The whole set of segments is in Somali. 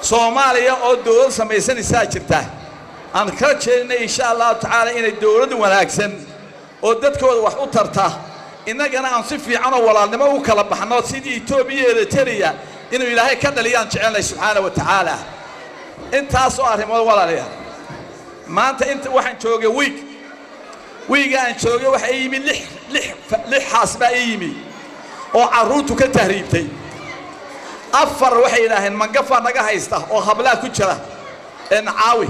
Soomaaliya oo dowlad samaysanaysaa jirta aan ka jeedinay insha Allahu tacaala inay dowlad wanaagsan oo dadkooda wax u tarta, innagana aan si fiican oo walaalnimo u kala baxno sidii Etoobiya iyo Eritrea inuu Ilaahay ka dhaliyaan jecelnay subxaana wa tacaala. Intaasoo arrimood walaalayaal, maanta inta waxaan joogay wiig, wiiga aan joogay waxaa ii yimi lix xaas baa ii yimi oo carruurtu ka tahriibtay. 4 waxay yidhaaheen mangafaa naga haysta oo hablaa ku jira ee nacaawi.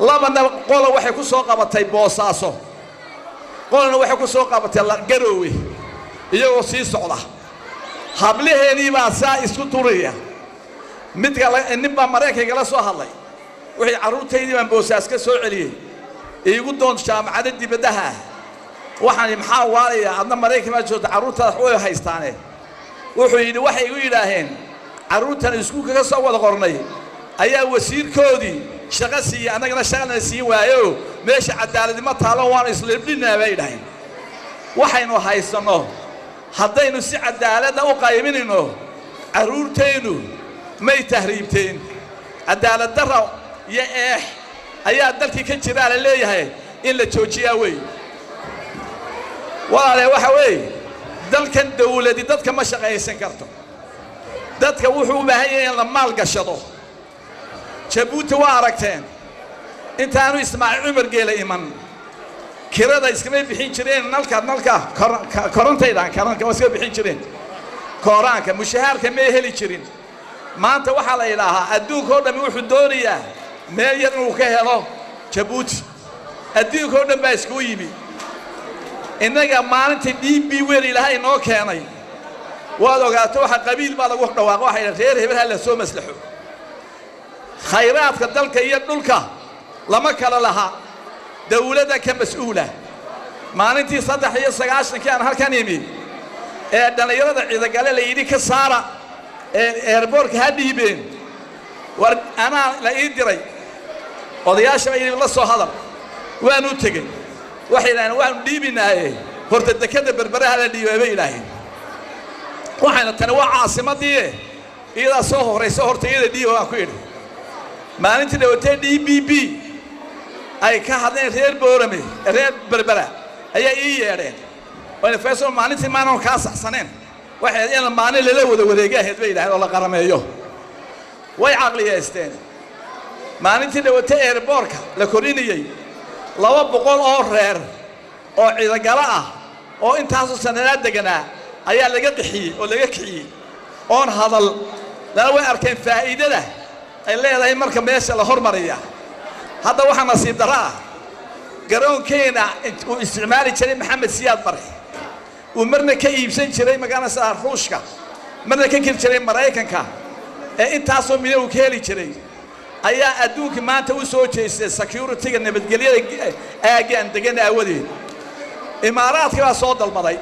2na qola waxay ku soo qabatay Boosaaso, qolana waxay ku soo qabatay Garoowe iyagoo sii socda. Hablaheenii baa saa isku turaya. Midka nin baa Maraykanka la soo hadlay, wixii carruurtaydii baan Boosaas ka soo celiyey iigu doon jaamacadda dibaddaha. Waxaan maxaa waalayaa adna Maraykan baa joogta carruurtaada wax way haystaane. Wuxuu yidhi waxay igu yidhaaheen carruurtan iskuulka ka soo wada qornay ayaa wasiirkoodii shaqo siiyey, annagana shaqana siin waayo, meesha cadaaladnimo taallo waanu isliibdhinaa bay yidhaaheen. Waxaynu haysanno haddaynu si cadaaladda u qayminayno carruurtaynu may tahriibteen. Cadaalad darro iyo eex ayaa dalkii ka jiraa la leeyahay in la joojiyaa weeye. Walaalayaal, waxa weeye dalkan dawladi dadka ma shaqaysan karto. Dadka wuxuu u baahan yahay in la maal gashado. Jabuuti waa aragteen intaanu Ismaaciil Cumar Geele iman kirada iskama bixin jireen, nalka korontaydaan karanka waa iskama bixin jireen, kooraanka mushahaarka may heli jirin. Maanta waxaa la yidhaahaa adduunka oo dhammi wuxuu doonayaa meel yar inuu ka helo Jabuuti. Adduunka oo dhan baa iskugu yimi. Innaga maalintii DB wel Ilaahay inoo keenay waad ogaato waxa qabiil baa lagu dhawaaqo, waxa yidhaha reer hebel ha la soo maslaxo. Khayraadka dalka iyo dhulka lama kala laha, dawladda ka mas'uula. Maalintii 93-kii aan halkan imi ee dhallinyarada ciidagale la yidhi ka saara ee eerboorka ha dhiibeen, war anaa la ii diray, odayaasha baa yidhi la soo hadal, waanu tegey. Waxay yidhahdeen waanu dhiibinaaye horta dekadda Berberaha la dhiibay bay yidhaaheen. Waxayna tani waa caasimaddii iyadaa soo horraysa, horta iyada dhiiba baan ku idhi. Maalintii dhawatee DBB ay ka hadleen reer Boorame, reer Berbera ayaa ii yeedheen. Wayna Faysal maalintii maanan kaa saxsaneen, waxay in maalin lala wada wareega ahayd bay yidhahdeen oo la qarameeyo. Way caqliyeysteen. Maalintii dhawatee eerboorka la korinayey 200 oo reer oo ciidagalo ah oo intaasoo sanadaad deganaa ayaa laga qixiyey oo laga kiciyey oon hadal lana. Way arkeen faa'iidada ay leedahay marka meesha la hormariya. Hadda waxaa nasiib darro ah garoonkeena uu isticmaali jiray Maxamed Siyaad Bare, uu marna ka iibsan jiray magaalada Ruushka, marna ka keli jiray Maraykanka, ee intaasoo milyan uu ka heli jiray ayaa adduunka maanta u soo jeestay security-ga nabadgelyada aaggaan degan aawadeed. Imaaraadka baa soo dalbaday.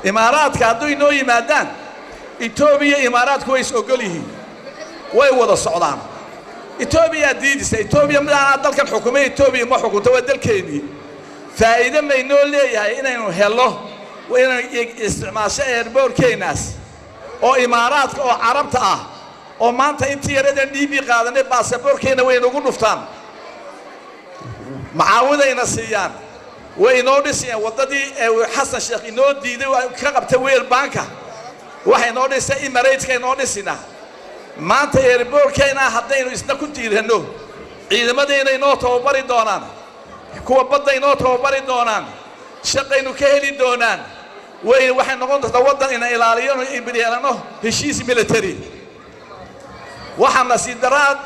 Imaaraadka hadduu inoo yimaadaan, Etoobiya Imaaraadku way is ogol yihiin, way wada socdaan. Etoobiyaa diidisa. Etoobiya midaanaa dalkan xukumay, Etoobiya ma xukunto, waa dalkeennii. Faa'iide maynoo leeyahay inaynu helno inaynu isticmaasho eerboorkeennaas oo Imaaraadka oo Carabta ah oo maanta intii yaradan DB qaadanay baasaboorkeenna way inagu dhuftaan, macaawidayna siiyaan, way inoo dhisayaan waddadii ee Xasan Sheekh inoo diiday ka qabtay Weel Baanka, waxay inoo dhisay Emirateska inoo dhisinaa. Maanta eerboorkeenna haddaynu isna ku diiranno, ciidamadayna inoo tababari doonaan, kuwa badda inoo tababari doonaan, shaqaynu ka heli doonaan. Way waxay noqon doontaa waddan ina ilaaliyo yeelano heshiis military. Waxaa nasiib daraad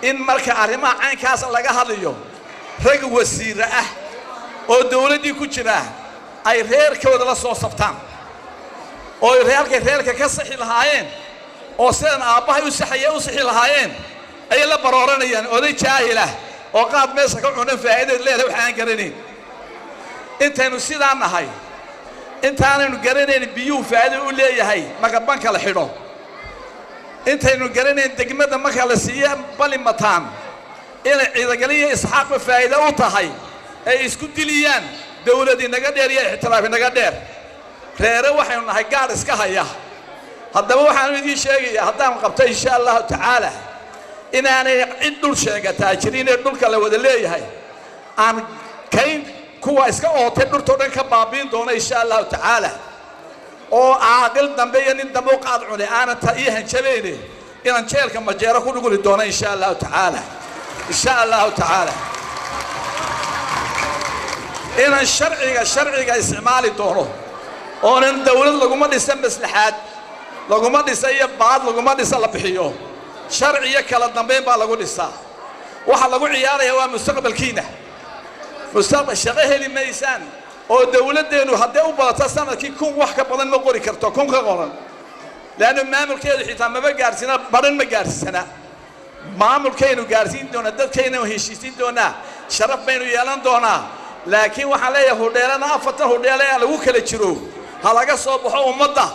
in marka arrimaha caynkaas laga hadlayo rag wasiira ah oo dawladdii ku jira ay reerkooda la soo saftaan oo reerkay reerka ka saxi lahaayeen oo sidan aabbahay u saxaya u saxi lahaayeen ayay la barooranayaan oday jaahil ah oo qaad meesha ka cunan faa'iidaed leedahay wax aan garanayn. Intaynu sidaa nahay, intaanaynu garanayn biyuhu faa'iida u leeyahay marka banka la xidho, intaynu garanayn degmada marka la siiye balimataan inay ciidagaliyo Isxaaqba faa'iida u tahay ay isku diliyaan dawlad inaga dheer iyo ixtiraaf inaga dheer. Reere waxaynu nahay gaar iska haya. Haddaba waxaanu idiin sheegayaa haddaan qabto insha Allahu tacaala inaanay cid dhul sheegataa jirin ee dhulka la wada leeyahay, aan kayn kuwa iska ootay dhurtoo dhan ka baabiin doono insha Allahu tacaala, oo caaqil dambe iyo nin dambe u qaad cune aanan ta ii hanjabayne inaan jeelka Majeero ku dhuguli doono insha Allahu tacaala. Insha Allahu tacaala inaan sharciga isticmaali doono, oonan dawlad laguma dhisa maslaxaad, laguma dhisa iyo baad laguma dhisa la bixiyo, sharci iyo kala dambayn baa lagu dhisaa. Waxa lagu ciyaaraya waa mustaqbalkiina. Mustaqbal shaqo heli maysaan oo dawladdeennu hadday u badato sanadkii 1000 wax ka badan ma qori karto, 1000 ka qoran, leanna maamulkeedu xitaa maba gaarsiina, baran ma gaarsiisana. Maamulkaynu gaarsiin doonaa, dadkaynu heshiisiin doonaa, sharaf baynu yeelan doonaa. Laakiin waxaan leeyahay hudheelana 40 hudheele ee lagu kala jiro ha laga soo baxo, ummadda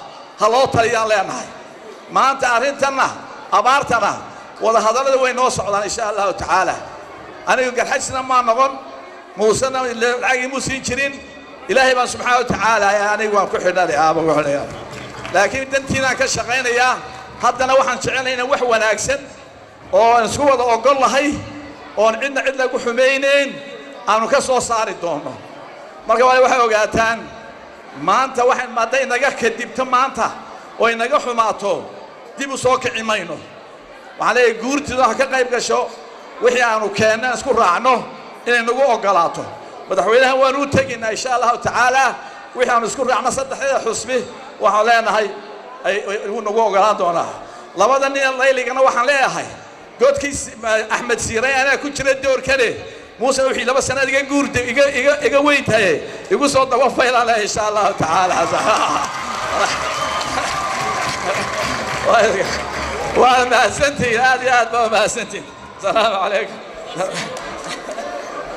ha loo taliyaan leenahay. Maanta arrintanna abaartana wada hadallada way noo socdaan insha Allahu tacaala. Anigu Garxajisna maa noqon, Muusena lacag imuu siin jirin. Ilaahay baan subxaana wa tacaala anigu waan ku xidhanay, aaba ku xidhaya, laakiin dantiinaan ka shaqaynayaa. Haddana waxaan jecelnaynaa wax wanaagsan oo aan isku wada ogol lahay oon cidna cid lagu xumaynayn aanu ka soo saari doono. Marka waa waxay ogaataan maanta waxay hadday naga kadibto maanta oo inaga xumaato dib u soo kici mayno. Waxaan leeyahay guurtida ha ka qayb gasho wixii aanu keenna isku raacno inay nagu oggolaato. Madaxweynahan waanu u tegaynaa insha Allahu tacaala. Wixii aanu isku raacno saddexdeeda xusbi waxaan leenahay wuu nagu oggolaan doonaa. Labada nin layligana waxaan leeyahay godkii Axmed Siiray anaa ku jira doorkane. Muuse wixii 2 sanaad iga guurda iga weyn tahay igu soo daba faylaan leeyahay insha Allahu tacaala. Waa mahadsantihiin, aad iyo aad baa mahadsantihiin. Asalaamu calaykum.